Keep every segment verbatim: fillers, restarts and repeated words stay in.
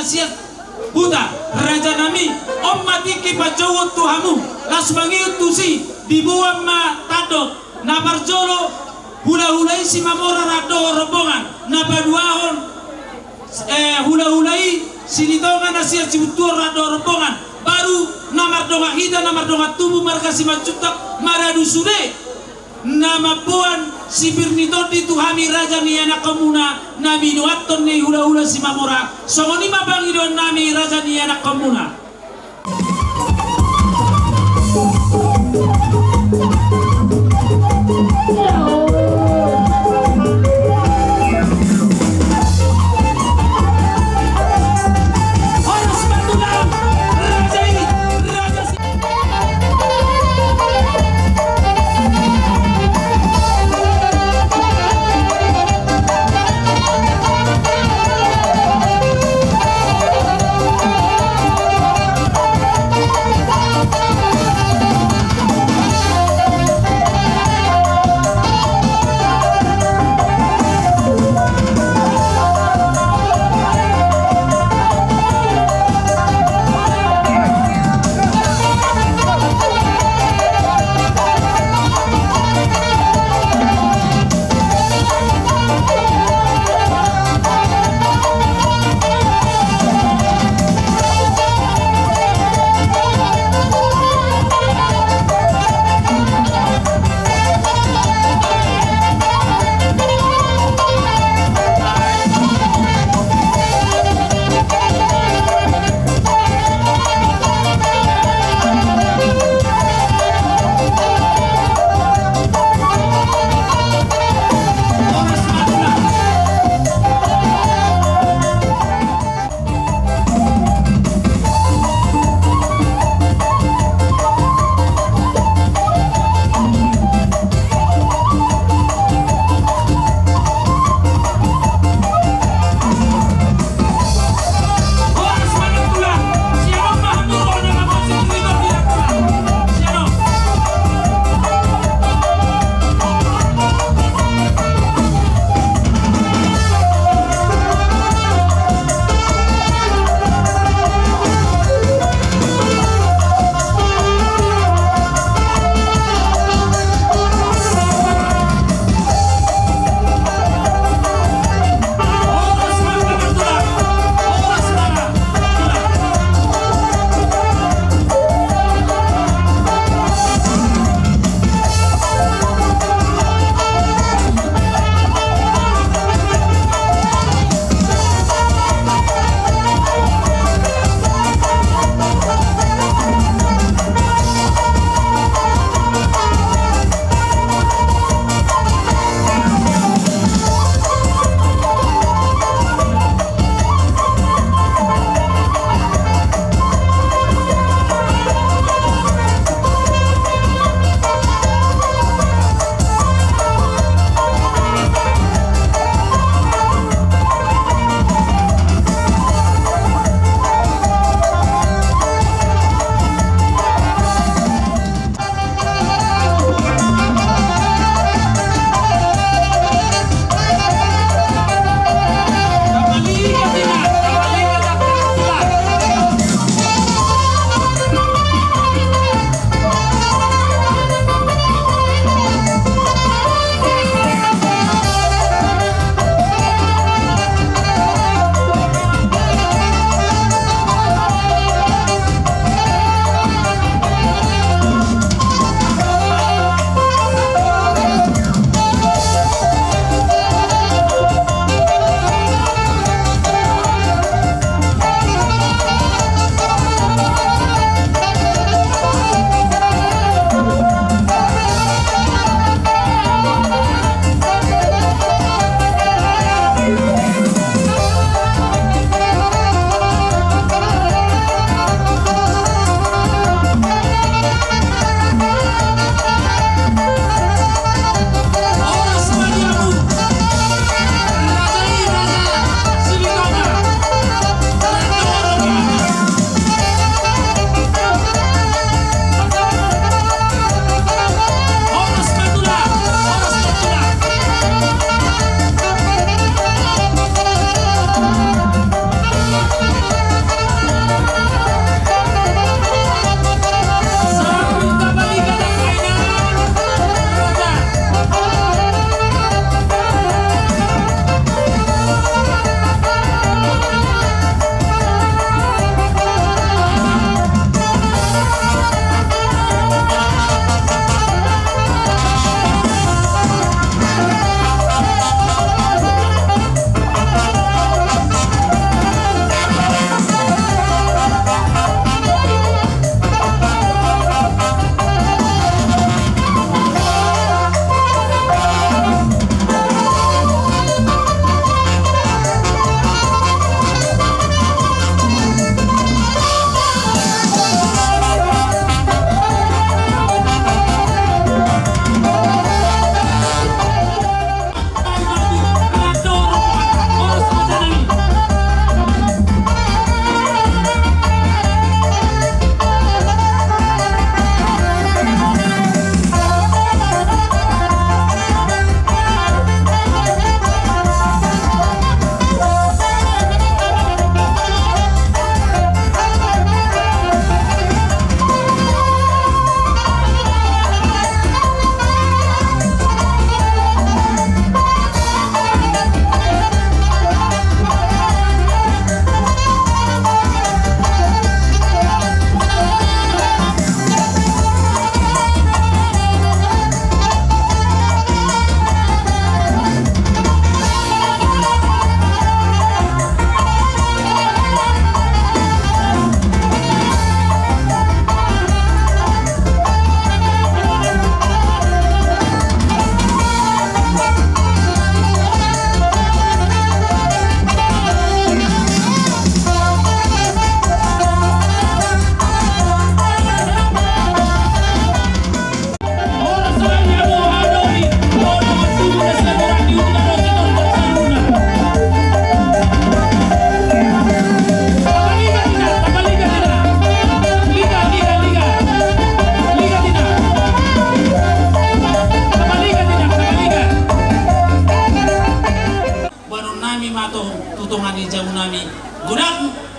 sian huta, rajanami, on ma tingki panjouon tu hamu, laos mangihut tusi, diboan ma tandok, na parjolo hulahula i Simamora rap dohot rombongan, na paduahon, eh, hulahula i Silitonga na sian Sibuntuhon rap dohot rombongan, baru na mardongan hita, na mardongan tubu marga Simanjuntak, maradu sude na mamboan sipir ni tondi tu hami raja ni anakkonmuna, na binoanhon ni hulahula Simamora. Songon i ma pangidoannami raja ni anakkonmuna.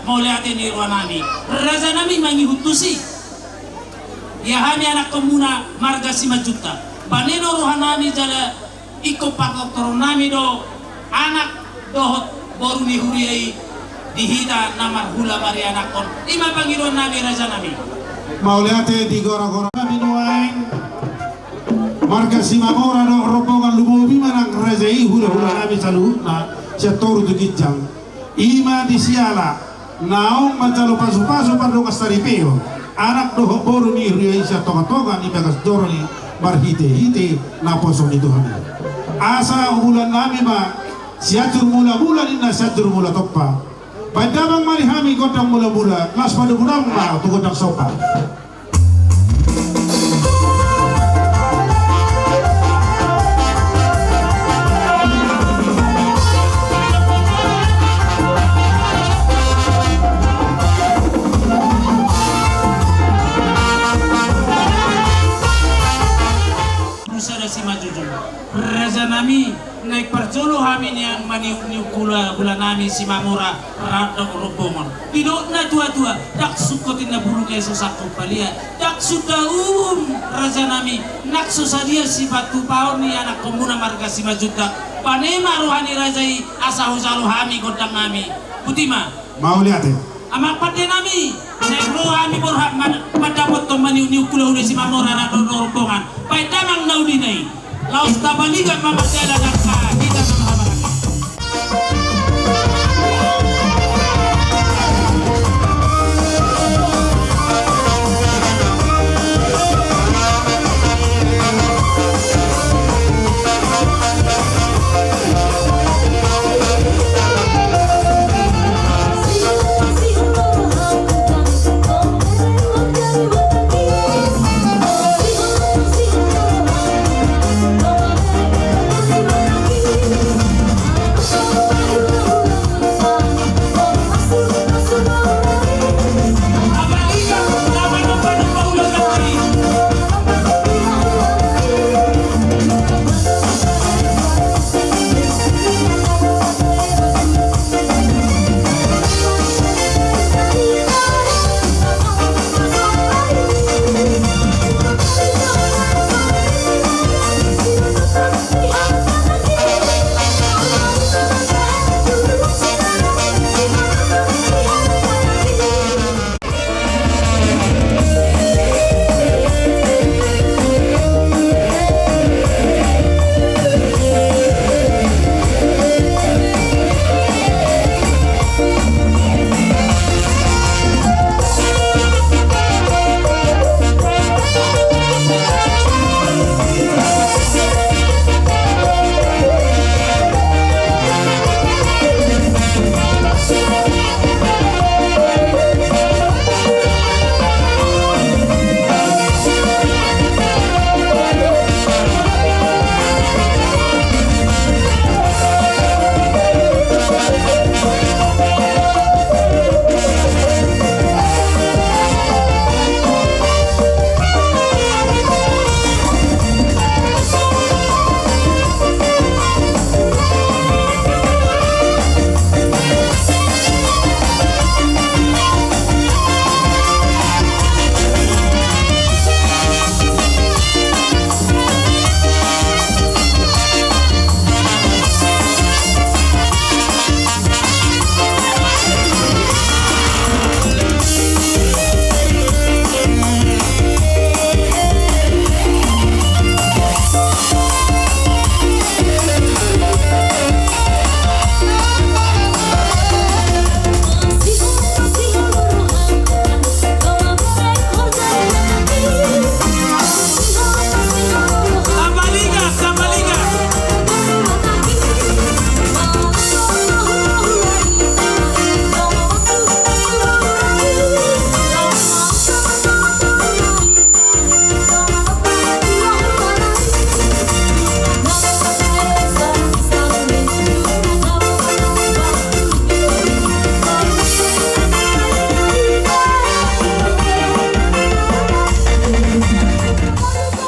Mauliate ni rohanami. Rajanami mangihut tusi. Ia hami anakkonmuna marga Simanjuntak. Bane do rohanami jala ingkon patortoronnami do anak dohot boru ni huria i di hita na marhula marianakhon. I ma pangidoannami rajanami. Mauliate di gora-gora nami nuaeng. Marga Simamora dohot rombongan lumobi ma nang raja i hulahulanami saluhutna sian toru tu ginjang. I ma di siala naung manjalo pasupasu pardongan saripeon anak dohot boru ni huria i sian tongatonga ni bagas joro ni marhitehite naposo ni Tuhan i. Asa umulannami ma Sianjur Mulamula ninna Sianjur Mulatompa. Baen damang ma di hami gondang mulamula, las padomu damang ma tu gondang somba. Sada Simanjujung. Rajanami, naeng parjolo hami nian maniuk-niuk hula-hulanami Simamora. Rap dohot rombongan. Didok natuatua, ndang sungkot inna bulung na so sangkot palia. Ndang sunda uhum rajanami, nang so sadia sipatupaon ni anakkonmuna marga Simanjuntak. Bane ma roha ni raja i asa hujalo hami gondangnami. Boti ma. Mauliate. Amang pandenami, naeng ro hami borhat man-, mandapothon maniuk-niuk hula-hula Simamora rap dohot rombongan. Baen damang na ulina i. Laos tabalingan ma mardalan angka hita na mahamaranggi.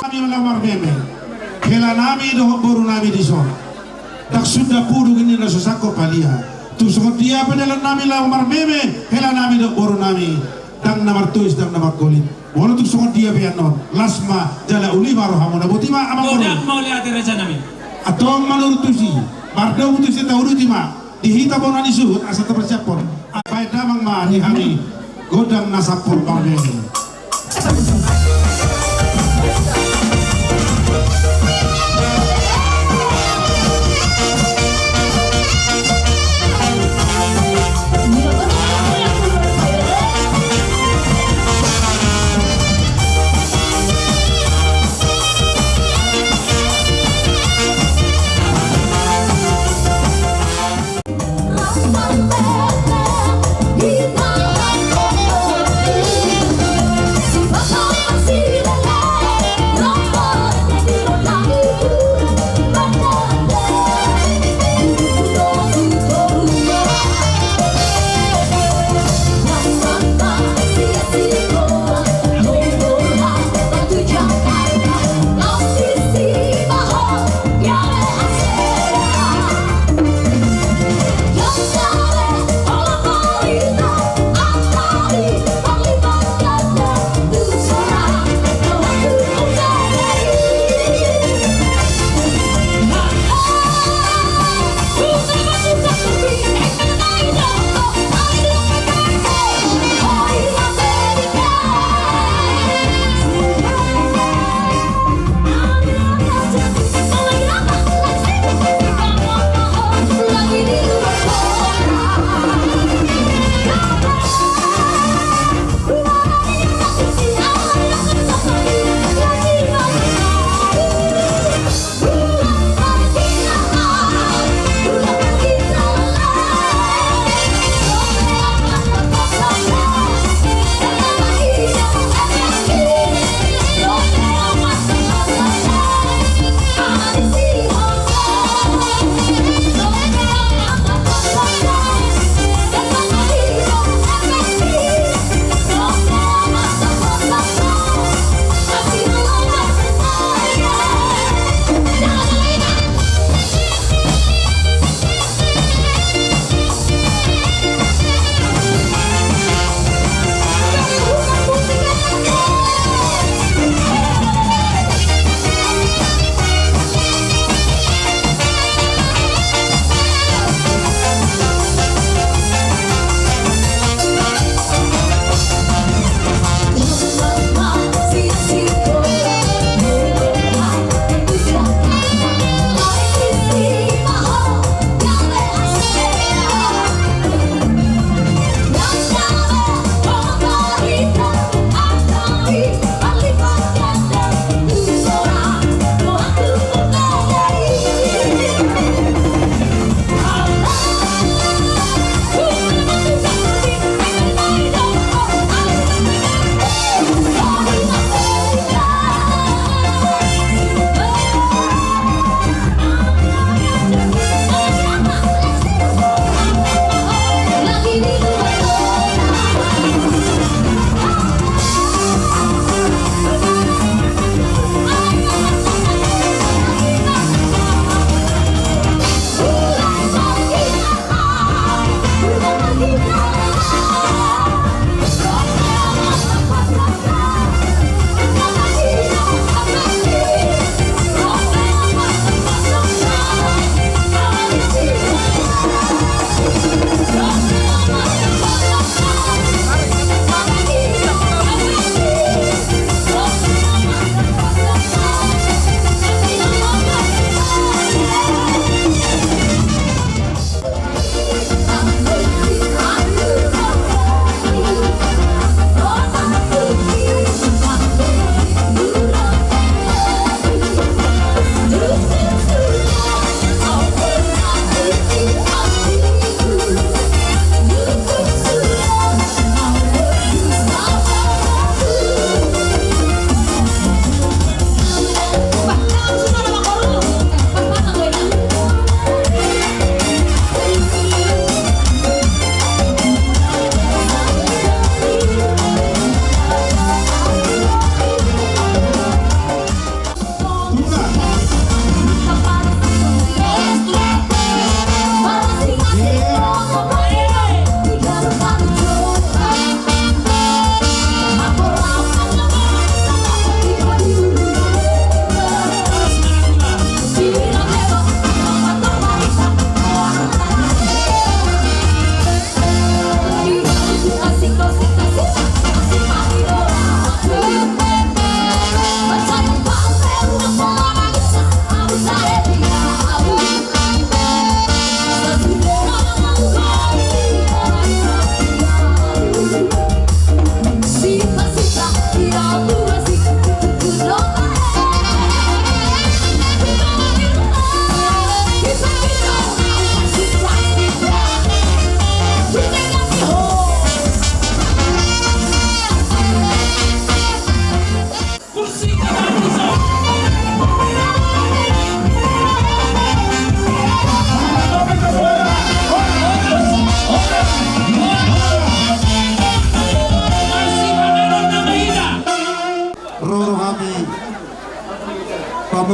Nami na marmeme, helanami dohot borunami dison. Ndang sunda pudun ninna so sangkot palia. Tung songon dia pe dalan nami laho marmeme hela nami dohot boru nami, ndang na martois ndang na margolit. Molo tung songon dia pe annon, las ma jala uli ma rohamuna. Boti ma, amang boru. Godang mauliate raja nami. Antong manurut tusi, mardomu tusi tauduti ma. Di hita bona ni suhut asa taparsiaphon. Baen damang ma di hami gondang na sampur marbere.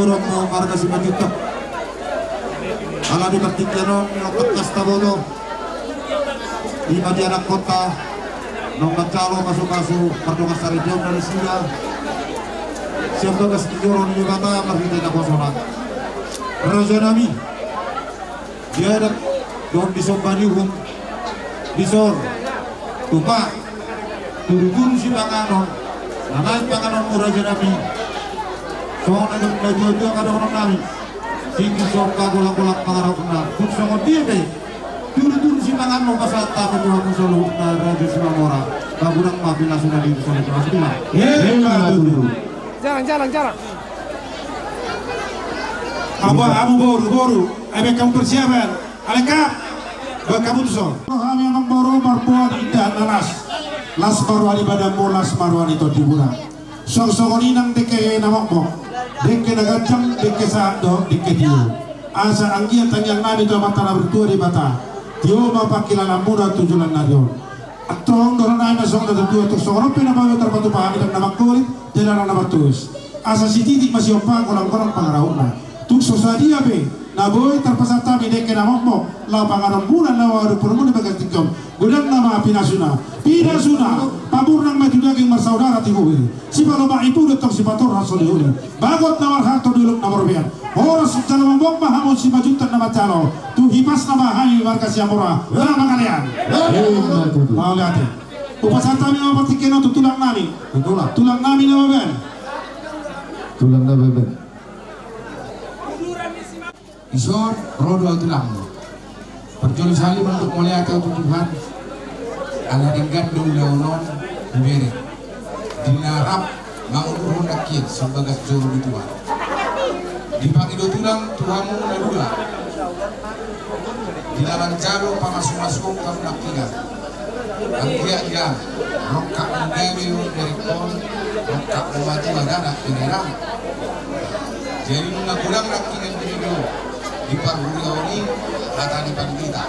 Romo marga Simanjuntak. Ala di partingkian on, nang tangkas taboto, ima di anak kota naung manjalo pasupasu pardongansaripeon na nasida sian bagas ni joro ni Debata marhite naposona. Raja nami, di adat dohot di somba ni uhum, dison tupa, turuturu sipanganon, na naeng panganonmu raja nami. Songon na natuatua pandohonon nami, singkir somba, golanggolang pangarahutna. Tung songon dia pe turuturu sipanganon pasahat hami tu hamu saluhutna raja Simamora. Ba godang ma pinasuna di solu tu asuna. Emma tutu. Jalang, jalang, jalang. Hamu, hamu boru, boru, ai baen hamu persiapan. Alekap, baen hamu tuson. Hami amangboru marboa di indahan na las. Las ma roha ni badanmu, las ma roha ni tondimuna. Songon i nang dengke na mokmok, dengke na ganjang, dengke sahat dohot dengke tio. Asa anggiat tangiang nami tu Amanta na martua Debata, tio ma pangkilalamuna tu joloan ni ari on. Antong dohonon nami ma songon na tutu, antong songon on pe na boi tarpatupa hami ndang na mangkolit, jala ndang na martuis. Asa sititik ma siompa, golanggolang pangarahutna. Tung so sadia pe na boi tarpasahat hami dengke na mokmok laho panganon muna na ado pormuna bagas tingki on, godang nama pinasuna. Pinasuna pamurnang ma tu daging, marsaudara tu bohi. Sipalomak ipu do tong sipatorang soni holi. Bagot na marhalto dolok na marobean. Horas jala mambok ma hamu Simanjuntak na manjalo. Tu hipasna ma hami marga Siamora na mangalean. Mauliate. Hupasahat hami ma partingkian on tu tulang nami. Tulang. Tulang nami Nababan. Tulang Nababan. Dison ro do ahu tulangmu. Parjolo sahali mandok mauliate ahu tu Tuhan, ala denggan do ulaon on hubereng. Di na rap mangudurhon nangkin sian bagas joro ni Tuhan. Dipangido tulang tu hamu na dua, di na manjalo pamasumasuon hamu nangkinan. Anggiat ia rongkapmu gabe on berengkon, rongkapmu matua anak bererang. Jadi nunga godang nangkinan di do di parhuriaon i hata ni pandita,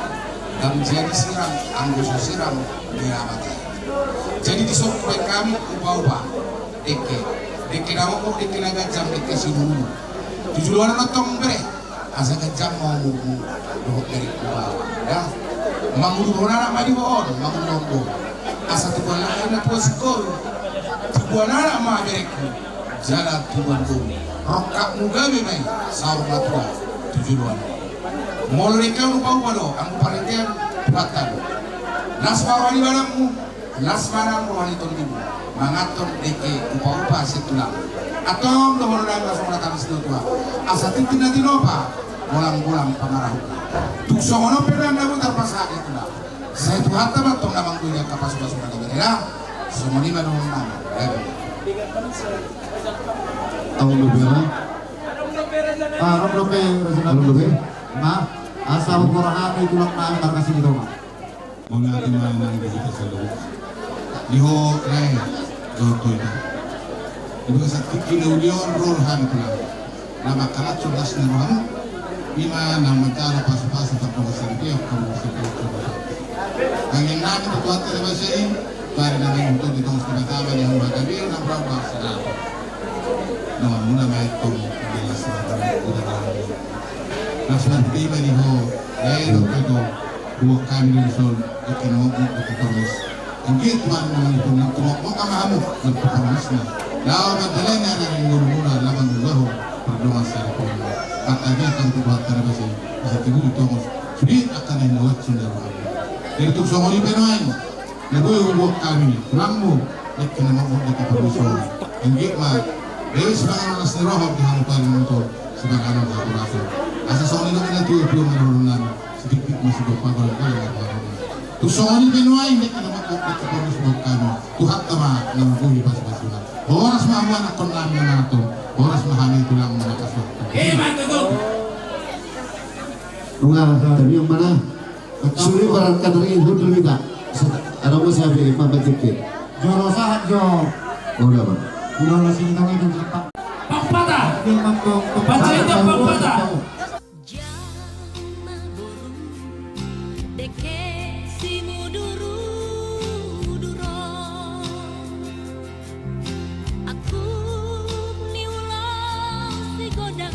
ndang jadi sirang anggo so sirang ni amanta i. Jadi dison hubaen hami upaupa, dengke, dengke na mokmok, dengke na ganjang, dengke sinurumu. Tu joloan on antong bere, asa ganjang ma umurmu dohot berengmu baoa. Mangudurhon anak ma di ho on, mangudurhon boru. Asa tubuan anak na tua singkoru, tubuan anak ma berengku, jala tubuan boru. Rongkapmu gabe ma i saur matua tu joloan on. Molo dengke on upaupa do, anggo parhitean Tuhanta do. Las ma roha ni badanmu, las ma nang roha ni tondimuna manganhon dengke upaupa sian tulang. Antong dohonon nami ma songon na tangkas ni natuatua, asa tintin na tinopa, golanggolang pangarahutna. Tung songon on pe ndang na boi tarpasahat i tulang, sai Tuhanta ma antong na manggohi angka pasupasuna na bererang. Songon i ma dohonon nami. Adong dope ma. Adong dope. Adong dope. Ma, asa huborhat hami tulang nami marga Silitonga. Mauliate ma nang di hita saluhut. Di ho lae dohot ho ina. Di bagasan tingki na uli on ro hami tulang, na mangkalashon las ni rohamu. Ima na manjalo pasupasu pardongansaripeon, pardongansaripeon. Tangiang nami tu Tuhanta na basa i, bari na naeng huton di tongos ni Debata ma di hamu hagabeon, na murah bangsa na. Na mamuna ma i tong di las ni rohamu. Las ma di ho lae dohot ho ina. Huboan hami do dison dengke na mokmok, dengke parmus. Anggiat Tuhan ma mangihuthon nang tumomok ma hamu nang tu parmusna, laho mandalani ari ni ngolumuna, laho manulahon pardongansaripeon. Martangiang hami tu Tuhanta na basa i, asa tibu di tongos sude angka na hinaholangkon sian rohamu. Jadi tung songon i pe nuaeng na boi huboan hami tulangmu dengke na mokmok, dengke parmus on. Anggiat ma dengke sipanganon las ni roha di hamu, pari nonton sipanganon haporasa. Asa songon i do na tutu ma dohonon nami. Sitiktik ma sigompa, golanggolang ma pangarahutna. Tung songon i pe nuaeng dengke na mokmok, dengke parmus huboan hami. Tuhanta ma na manggohi pasupasuna. Horas ma hamu anakkon nami na manganhon. Horas ma hami tulang na mangkasuanghon. Ima tutu. Nunga tamiang ma na. Sude barat kataring hundul hita. Adong ma siapi pambatik ke. Jolo sahat jo. Udah, Bang. Udah, udah, sini kami itu cepat. Pampata. Dia mantong. Baca itu pampata. Jama boru, dengke simuduruduron. Angkup ni ulaon si godang.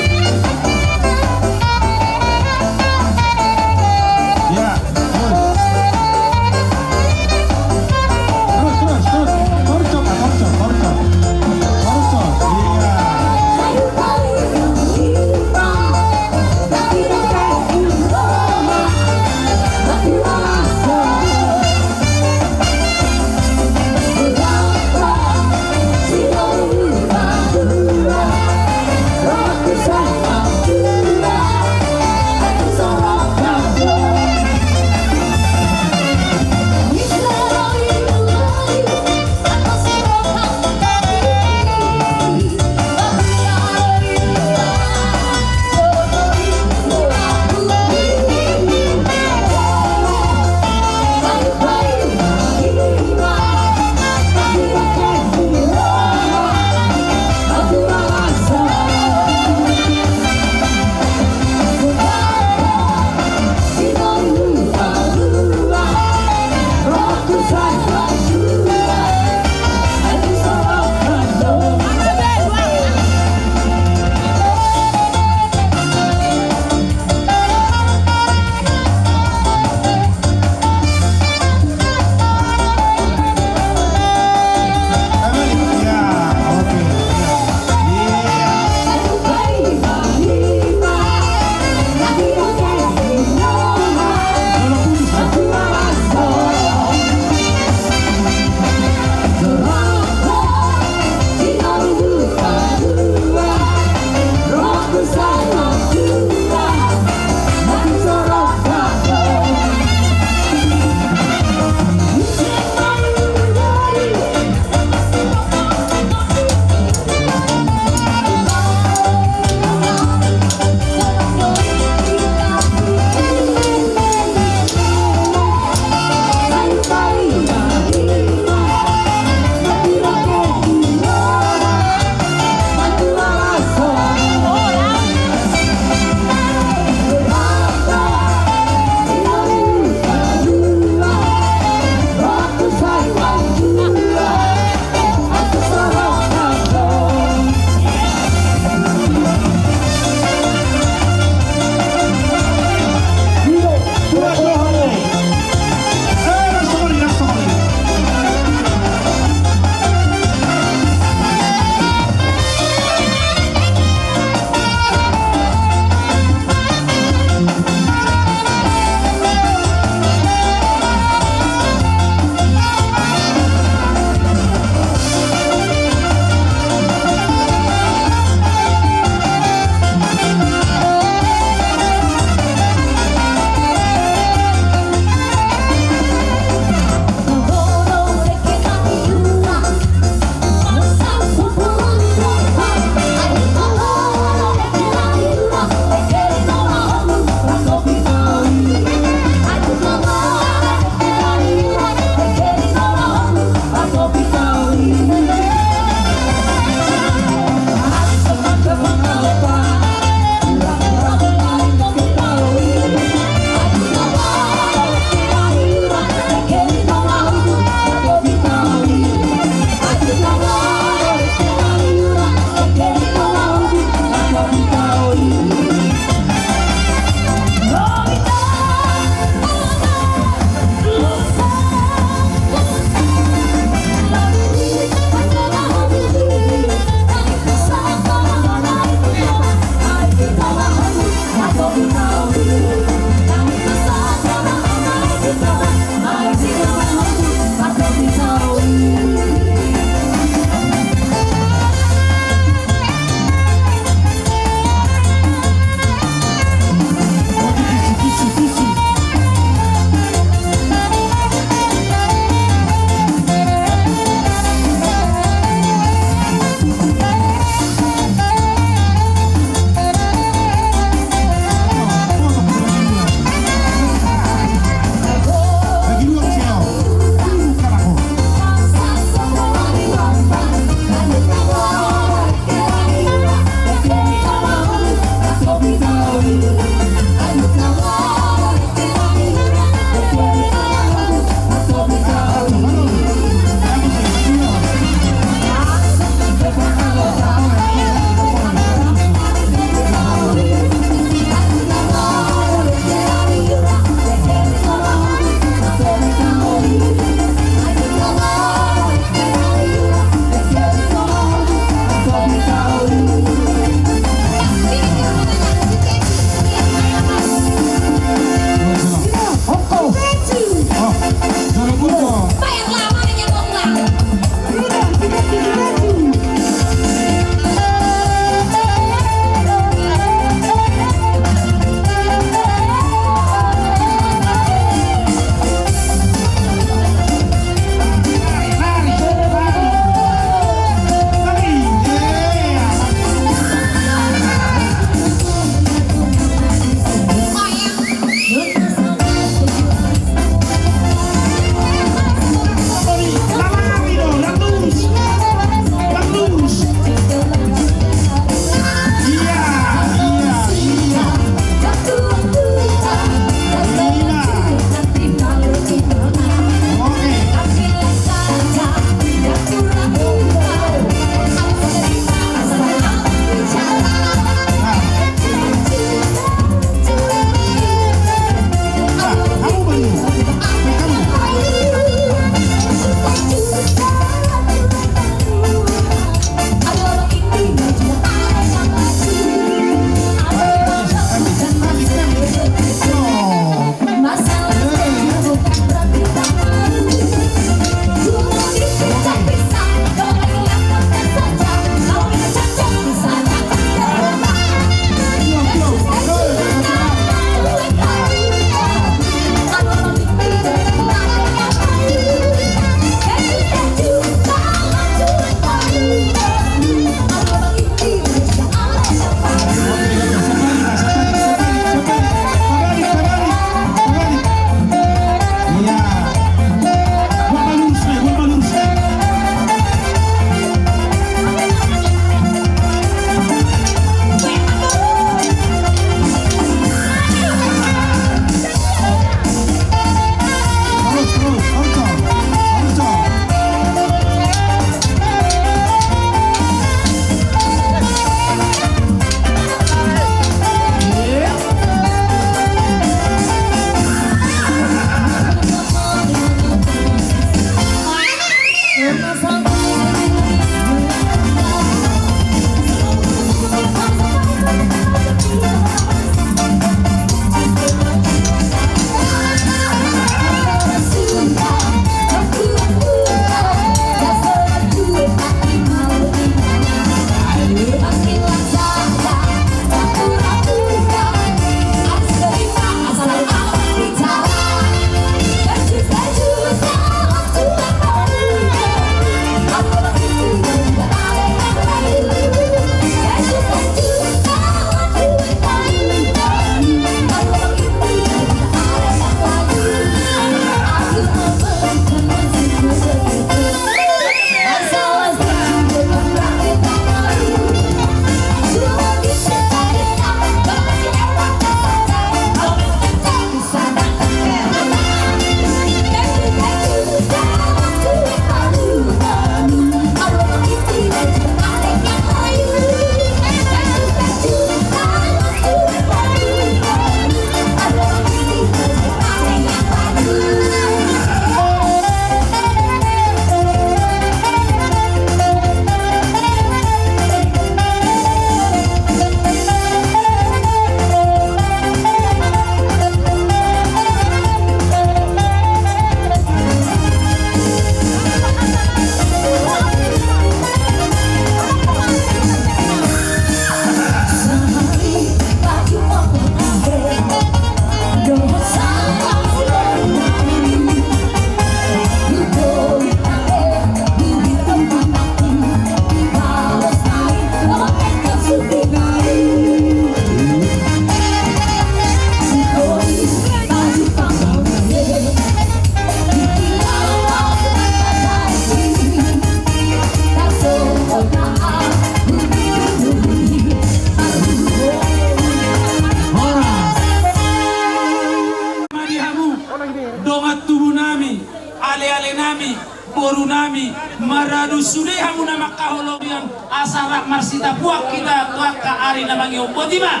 Boru nami, maradu sude hamu na mangkaholongi on, asa rap marsitapuak hita tu angka ari na mangihut. Boti ma.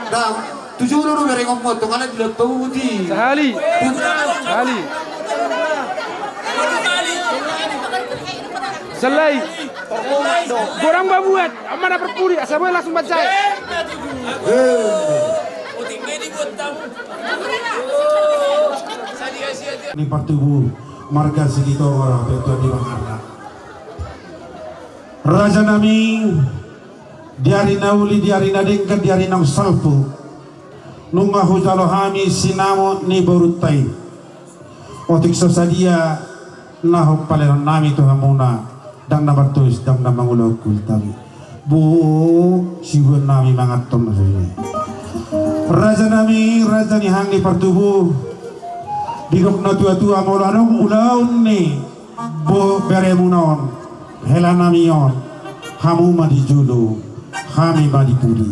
Dang, tu jolo do berengonmu, tong ala dilot pauti. Sahali. Sahali. Selai. Godang babuat, ama na parpudi, asa boi langsung bansai. Ni partubu marga Sigitonga, raja ni Bangarna. Raja nami, di ari na uli, di ari na denggan, di ari naung salpu, nunga hujalo hami sinamot ni borunta i. Otik so sadia na hupaherengon nami tu hamuna, ndang na martois, ndang na mangulahon hami. Bo, sibuan nami manganhon na so i. Raja nami, raja ni hahang ni partubu, didok na tua-tua, molo adong ulaon ni bo-, beremuna on, hela nami on, hamu ma di jolo, hami ma di pudi.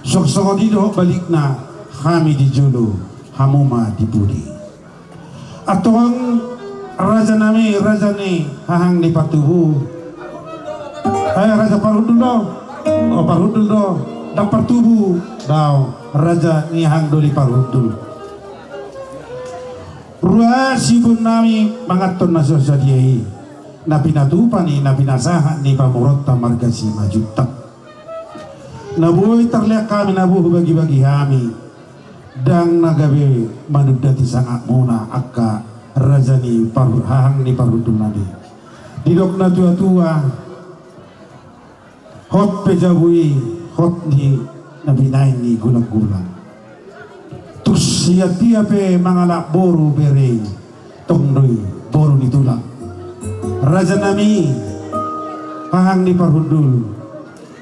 Songon i dohot balikna, hami di jolo, hamu ma di pudi. Antong raja nami, raja ni hahang ni partubu. Eh, raja parhundul do. O, parhundul do. Ndang partubu. Dao, raja ni hahang do ni parhundul. Rua sibuan nami manganhon na so sadia i, na pinatupa ni, na pinasahat ni pamoruonta marga Simanjuntak. Na boi tarlean hami, na boi hubagi-bagi hami, ndang na gabe manundati sangapmuna angka raja ni par-, hahang ni parhundul nami. Didok na tua-tua, hot pe jabu i, hot ni na binahen ni gulang-gulang. Ia tiap pe mangalap boru bere i, tong do i boru ni tulang. Raja nami, hahang ni parhundul,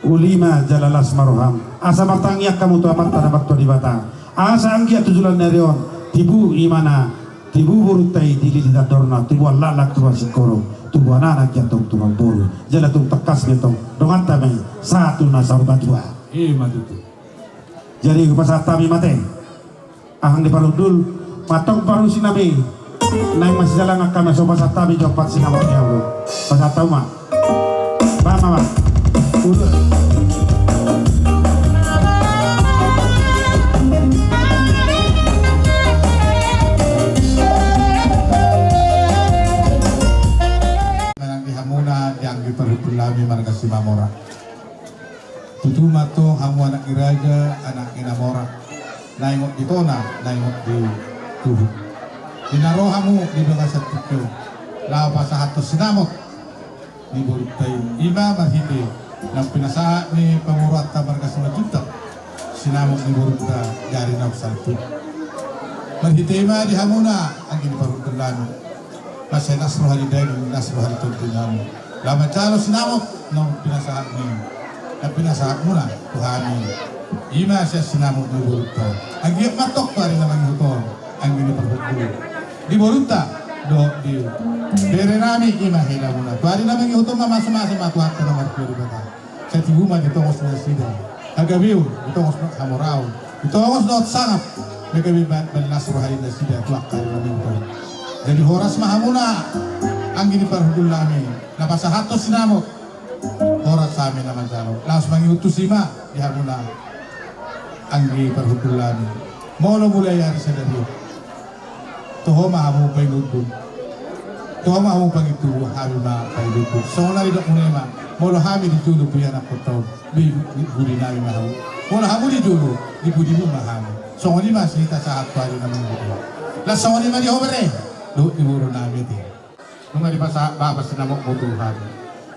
uli ma jala las ma roham. Asa martangiang hamu tu Amanta na martua Debata. Asa anggiat tu joloan ni ari on, tibu imana, tibu borunta i di lili tandorna, tubuan laklak tubuan singkoru, tubuan anak i antong tubuan boru. Jala tung tangkas be antong donganta ma i sahat tu na saur matua. Ima tutu. Jadi hupasahat hami ma ate. Hahang ni parhundul, mantong parhundul nami. Naeng masijalangan hami, so pasahat hami jo ompat sinamot ni hamu. Pasahat hamu ma. Ba ma ba. Ulu. Manang di hamuna, di anggi parhundul nami marga Simamora. Tutu ma antong hamu anak ni raja, anak ni na mora, na ingot di tona, na ingot di tuhu. Di na ro hamu di bagasan tingki on, laho pasahathon sinamot ni borunta i, ima marhite na pinasahat ni pamoruonta marga Simanjuntak, sinamot ni borunta di ari naung salpu. Marhite i ma di hamuna anggi ni parhundul nami. Mansai las roha ni daging, las roha ni tondi nami. Laho manjalo sinamot na pinasahat ni, na pinasahatmuna tu hami. Ima sian sinamot ni borunta. Anggiat ma antong tu ari na mangihut on, anggi ni parhundul, di borunta dohot di bere nami, ima helamuna. Tu ari na mangihut on ma masa-masa ma Tuhanta na martua Debata. Sai tibu ma ditongos ni nasida hagabeon, ditongos ma hamoraon, ditongos dohot sangap, na gabe ba-, baen las roha ni nasida tu angka ari na mangihut on. Jadi horas ma hamuna anggi ni parhundul nami na pasahathon sinamot. Horas hami na manjalo, laos mangihut tusi ma di hamuna anggi parhundul nami. Molo mulai ari sadari on, toho ma hamu painundun. Toho ma hamu pangintubu, hami ma painundun. Songon na nidokmuna i ma, molo hami di jolo pe ianakhonta on, di, di budi nami ma hamu. Molo hamu di jolo, di budimu ma hami. Songon i ma sihita sahat tu ari na mangihut on. Laos songon i ma di ho bere dohot di boru nami ate. Nunga dipasahat bapa sinamotmu tu hami.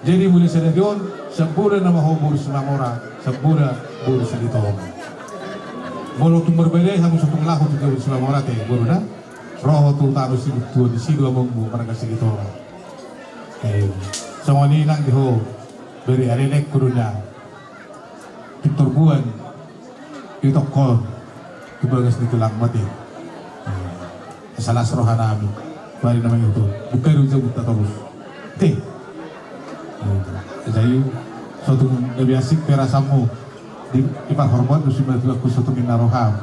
Jadi mulai sadari on, sian bona nama ho boru Simamora, sian bona boru Silitonga. Molo tung marbadai hamu so tung laho tu jabu ni Simamora ate, boru na. Ro ho tu tano Sibuntuon, disi do amongmu marga Silitonga. Eh, songon i nang di ho bere, aleleng kudunya. Pintor buan. Itongkon tu bagas ni tulang mate. Eh, asa las roha nami. Bari na mangihut on. Buka do jabunta torus. Te. Eh, jadi, so tung gabe asing pe rasamu. Di, diparhormat do simatuangku so tung inna roham.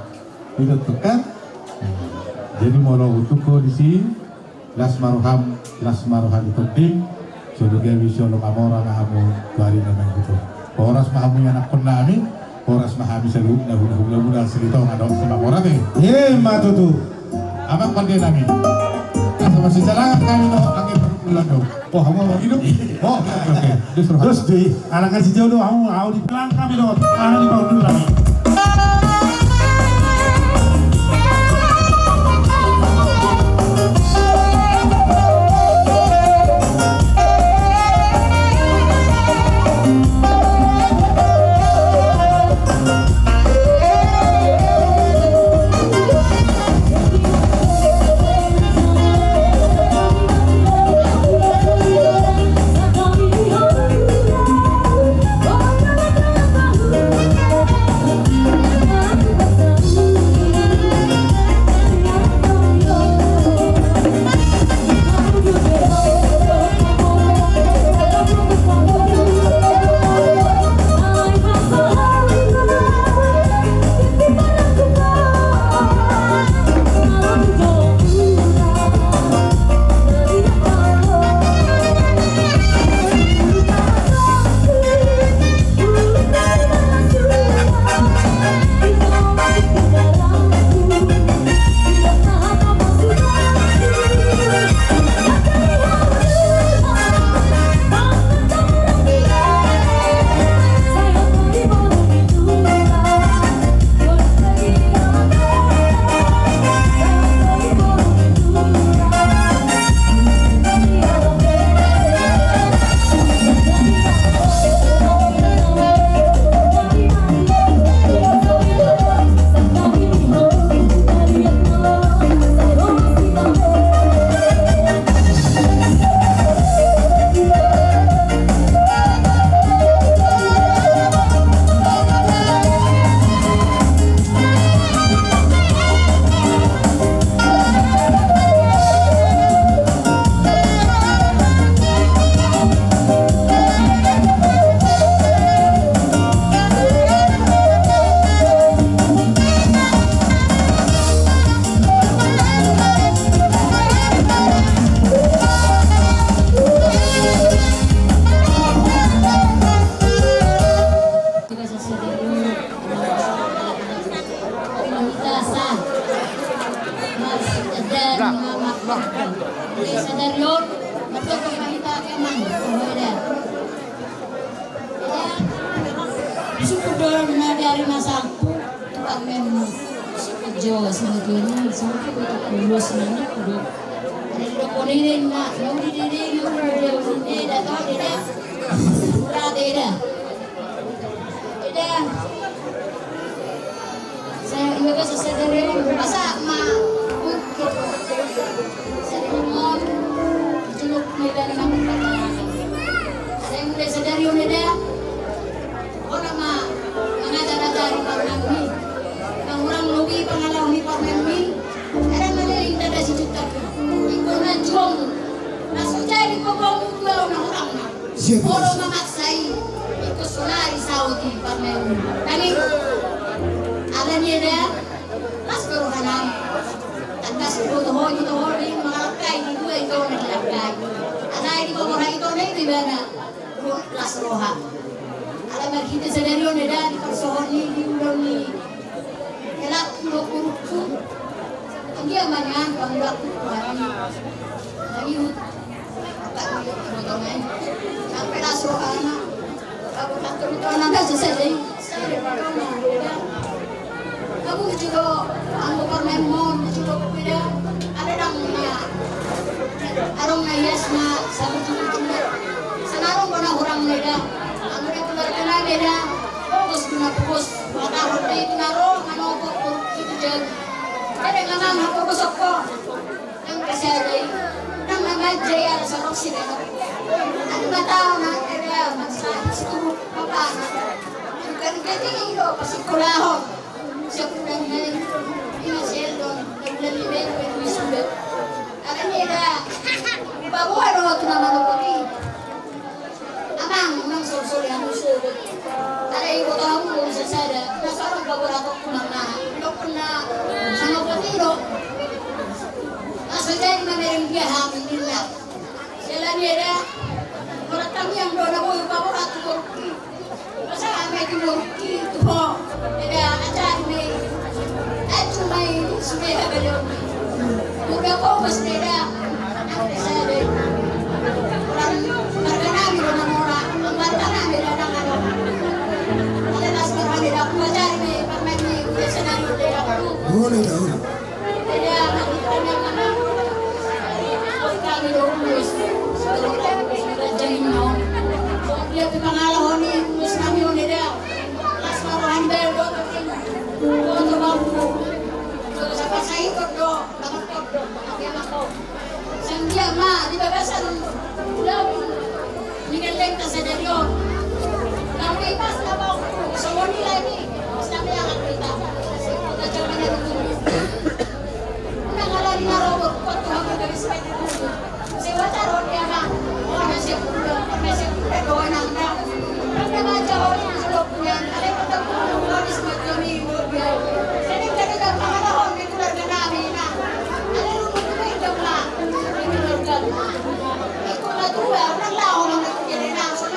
Ida tu kan. Eh, jadi molo utuk ho disi. Las ma roham, las ma roha ni tondim, jolo gabe jolo mamora ma hamu tu ari na mangihut on. Horas ma hamu ianakhon nami, horas ma hami saluhutna hulahula muna Silitonga dohot Simamora ate. Ima tutu. Amang pande nami. Asa masijalangan hami do, anggi parhundul nami do. Oh, hamu mau hidup? Oh, oke. Dos roha. Dos di. Alang kasih jauh do, hamu, hamu di belakang kami do. Hamu di bawah dulu kami. Suku dohot na dari na salpu tu parumaenmu. Suku Jawa sebetulnya sampai kota Kulos nani kudo. Ada di dokon ini na mau di dede na mau di dede da to dede. Ura dede. Dede. Saya juga sesadari masa ma mungkin. Saya mau juluk medan nang. Saya mulai sadari on dede. Ora ma mangajar-ajari parumaenmi. Nang hurang lobi pangalaho ni parumaenmi. Ora ma leleng dada si jutak. Ingkon na jom. Na so jadi pokokmu dua na hurang na. Siap. Ora ma maksa i. Ingkon sonari saut i parumaenmi. Nang i. Ala ni eda. Las do rohanami. Tangkas do toho i toho i mangalangkai di dua i toho na dilangkai. Alai di pamora i toho na i do ibana. Las roha. Ala marhite sadari on eda di parsohot ni di ulaon ni helakku dohot boruku. Anggia ma nian pangulakku rohani. Mangihut. Sampe las rohana. Aku tak tahu itu anak aja saja. Aku juga anggo parumaenmon juga beda. Ada dang na adong na ias na satu juta. Sana adong bona hurang beda. Anggo di keluarga na beda. Fokus guna fokus. Mata hati itu naro manopo itu jauh. Ada ngamang apa bosok kok. Nang kasada i, nang na manjai ala sorok si dana. Nang matau na eda masa situ papa na. Bukan kati i do pasikolahon. Siap udah nang ima seldon, nang udah lima itu sudah. Ala ni eda. Bawa do tu nama lo poti. Amang, unang solsoli hamu sogot. Alai iboto hamu do sasada na so adong paboratongku mangaha. Didok na sanga poti do. Na so jadi mamereng dia hami ninna. Siala ni eda. Borat tangiang do na boi paborat tu borukki. Masa hami tu borukki tu ho. Eda, ajari ma i. Acu ma i sude habalion. Uda po mas eda. Nang pe sada i. Marga nami do na mora. Marga nami do na mora. Ada tas marga eda. Ku ajari ma i. Parmen ma i. Uda sada i eda. Boleh dah. Eda, marga nami. Kami do umus. Raja ni naon. Dia pe pangalaho ni umus nami on eda. Las ma roha ni bel do. Boto bambu. Sapa sai kondo, tangan kondo, tangan dia mako. Sang dia ma di bagasan ulaon ni gellengta sadari on. Lalu ipas na bambu, songon i lagi. Sampai anak kita. Kota Jawa Barat itu. Udah ngalah di narobor, kuat tuh aku dari sepeda. Sewa taruh dia mah. Oh, ada siap udah, ada siap udah doa nanda. Ada baca oh, kalau punya, ada ketemu, kalau di semacam ini, dia. Jadi kita kan malah oh, keluarga nami, nah. Ada rumah kita, Pak. Keluarga. Ikut lah tuh, orang lah, orang itu jadi langsung.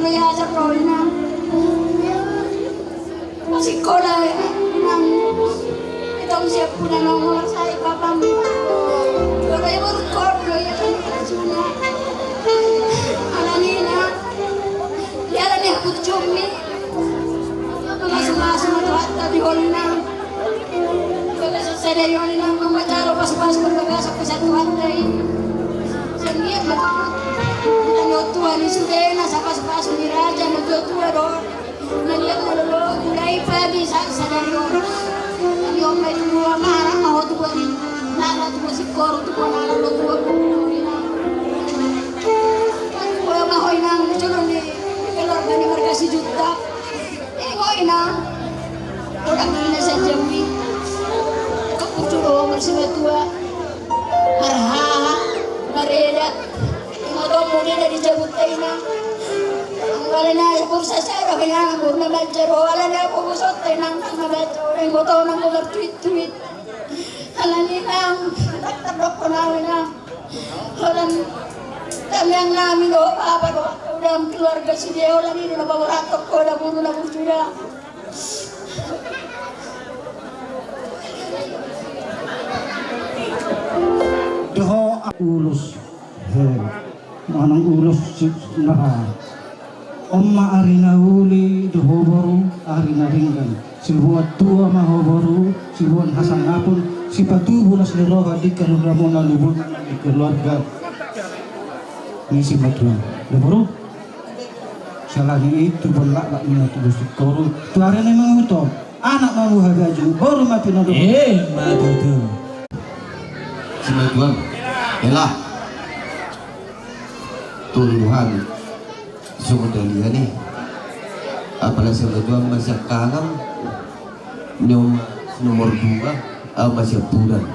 Ia, ajar ro, Inang. Masikola, Inang. Itong siap puna nongol sai papam. Kalau ia berkor, lo ia kan suna. Alani, Inang. Ia alani aku cumi. Masu-masu ma Tuhanta di hol, Inang. Bagasan sada i on, Inang, manjalo pasu-pasu, bagasan pesan Tuhanta i. Sanggiat ma tu, Inang, Tuhan i sude na sapasu-pasu ni raja na tua-tua do. Na liat na lolo, udah i pagi sa-, sada i on. Tapi on ma i tu dua ma anak ma ho tu dua i. Na, na tu dua sikoru tu dua na lolo tu dua guru, Inang. Dua ma ho, Inang, jolo ni keluarga ni marga Sijuta. Ingo, Inang. Udah kena saja mi. Kepucu do marsimatua. Marhaha, maredat. Ingo do mudi na di jabutta, Inang. Anggo alana bursa sada, Inang, burna manjaro, alana bursa sada, Inang, na manjaro. Ingo do nang martuit-tuit. Alani, Inang, tak terdok kau, Inang. Holan tangiang nami do, apa do, udah keluarga si dia, holan i do na paboratok ho, na boru na burju da. Doho ulos. He. Manang ulos si, na. On ma ari na uli do ho boru, ari na denggan. Siboan tua ma ho boru, siboan hasangapon, sipatubu las ni roha di kaluramuna lubungan di keluarga ni simatua. Do boru? Salani i tubu laklak ni na tubu sikoru. Tu ari na manguto, anak ma muha baju, boru ma pinodok. Eh, ma tutu. Simatua. Elah. Tolu hali. Songon dalihan i. Apala simatua ma siangkangan. Ni on ma si nomor dua, au ma siampudan.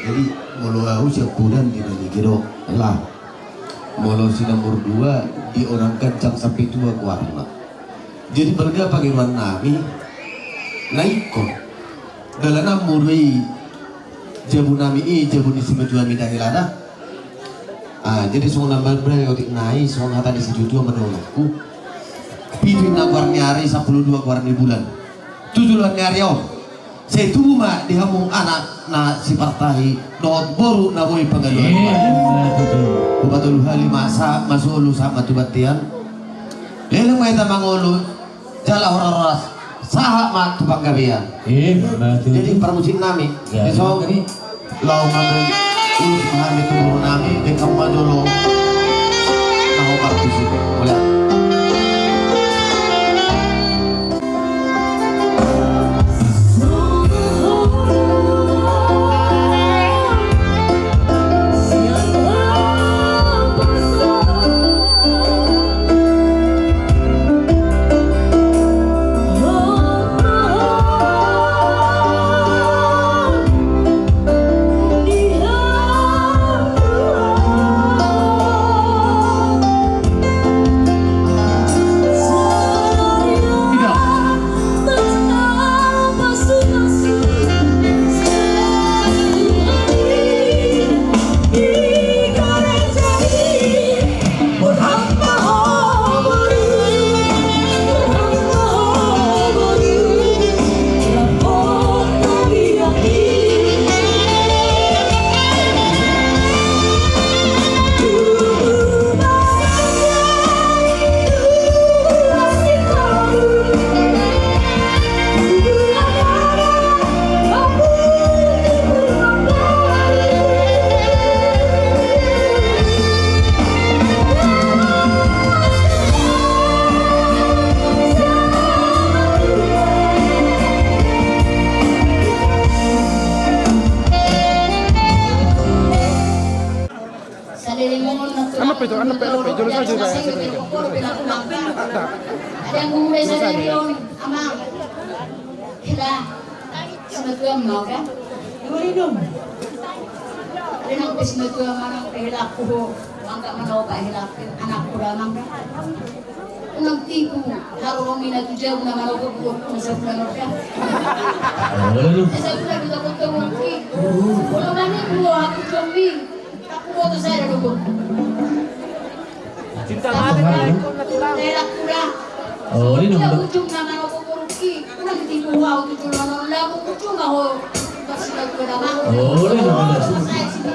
Jadi molo au siampudan di na nige do, elah. Molo si nomor dua di orang kencang sampai tua goarna. Jadi balga pangidoan nami na ingkon dalananmu do i. Jabu nami i, jabu ni simatua nami da, elah da. Ah, jadi songon na marbereng otik nai, songon hata ni situa-tua ma dohononku. Pitu na goar ni ari, sampulu dua goar ni bulan. Tu joloan ni ari on, sai tubu ma di hamu anak na sipartahi dohot boru na boi pangaluan. Iya, betul. Hupatolu hali ma sahat ma solu, sahat ma tu bontean. Leleng ma hita mangolu. Jala horas-horas, sahat ma tu panggabean. Eh, betul. Jadi parmusik nami, ya, dison, jadi laho ma ulos hami tu boru nami, dengkan ma jolo. Nah, obat tusi. Mulai. Anu pe itu, anu pe, anu pe, jolo saja, Pak. Ada yang ngomong dari sana, Rion, Amang. Kita, sama tuan mau kan? Dua minum. Ada nang pes sama tuan, mana pehelaku ho, angkat mana obat helaku, anakku damang kan? Unang tiku, haru romi na tu jabu na manogot-gogot na sabulan orda. Na sabulan tu takon-takon ki. Molo mani dua aku combi. Aku boto sada dohot. Cinta mati na ikon na tulang. Hela, kura. Oh, ini nomor. Ujung nama lo kukuruki. Kuna ketipu wau tu jolo non lagu ujung aho. Masih lagu nama. Oh, ini nomor. Saya sini.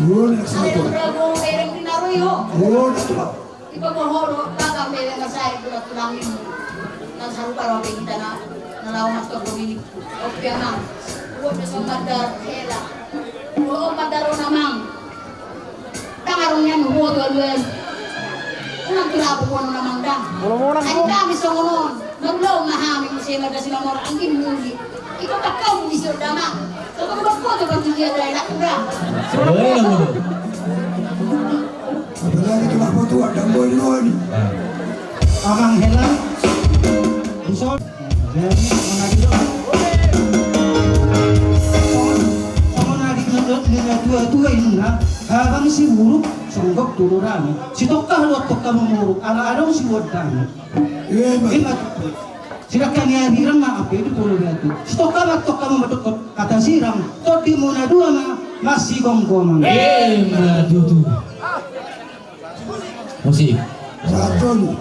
Oh, ini satu. Ada lagu ereng di Naroi ho. Oh, ini satu. Iba bohoro, kaka mele na sai tulang-tulang ini. Nang sarupa ro pe hita na, na laho mas toko ini. Oke, amang. Uang na so mandar hela. Uang mandar on, amang. Tangarong nian huo tu aluan. Unang tu lapo kono, amang, dang. Molo-molo. Ai kami songon on. Marulaon ma hami muse marga Sinomora, anggi muli. Iko pakkau muli si Odama. Iko pakkau tu partudia dai lakura. Apalagi tu lapo tu adang boy loni. Amang hela. Ison. Jadi, mengaji dong. Songon, songon adi nunga tua-tua inna, habang siburuk, songgop turu rami. Sitongka luat tongka mamuruk, ala adong sibuat dami. Ima tutu. Sidangka ni abirang ma ampe di polo batu. Sitongka ma tongka ma madokot. Hata sirang. Tondi muna dua ma. Masigomgoman. Ima tutu. Musik. Satu.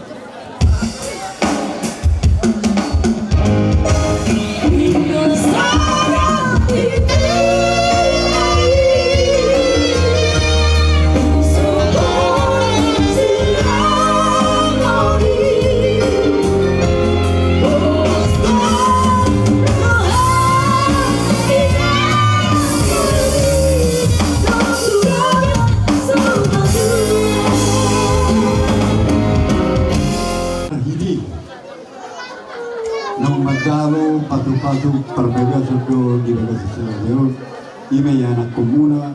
Hidi. Naung manjalo patu-patu parbagason do di bagasan silalahi on, ima i anakkonmuna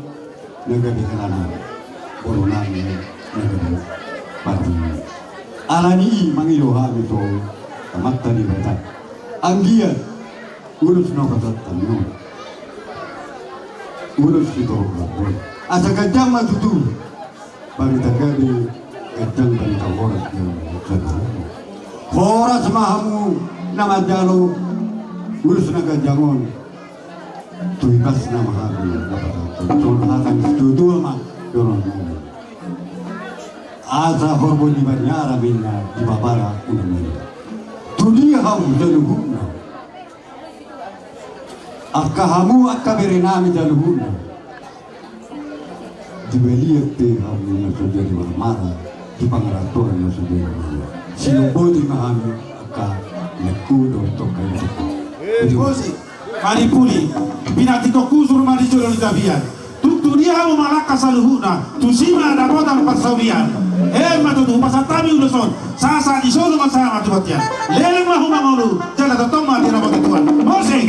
na gabe hela nami, boru nami na gabe parhundul. Alani i mangido hami tu Amanta Debata. Anggiat ulos na pasahat hami on, ulos sitorop lambon. Asa ganjang ma tutu. Barita gabe, ganjang barita horas. Horas ma hamu na manjalo ulos na ganjang on. Tu ibasna ma hami na pasahathon. Songon hata ni situatua ma dohonon. Asa horbo ni baniara minna di babara uda minna. Tu dia hamu saluhutna. Angka hamu angka bere nami saluhutna. Di balian pe hamu na so jadi marmara, di pangarantoan na so jadi marmara. Sian boti ma hami angka neku dohot tongka i. Musik. Maripuli, pinantikhon husur ma di jolo ni tapian. Tung tu dia hamu mangalangka saluhutna, tusi ma dapotan parsaulian. Ima tutu, pasahat hami ulos on, sahat-sahat ni solu ma sahat ma tu bontean. Leleng ma hamu mangolu, jala tongtong ma di ramoti Tuhan. Musik.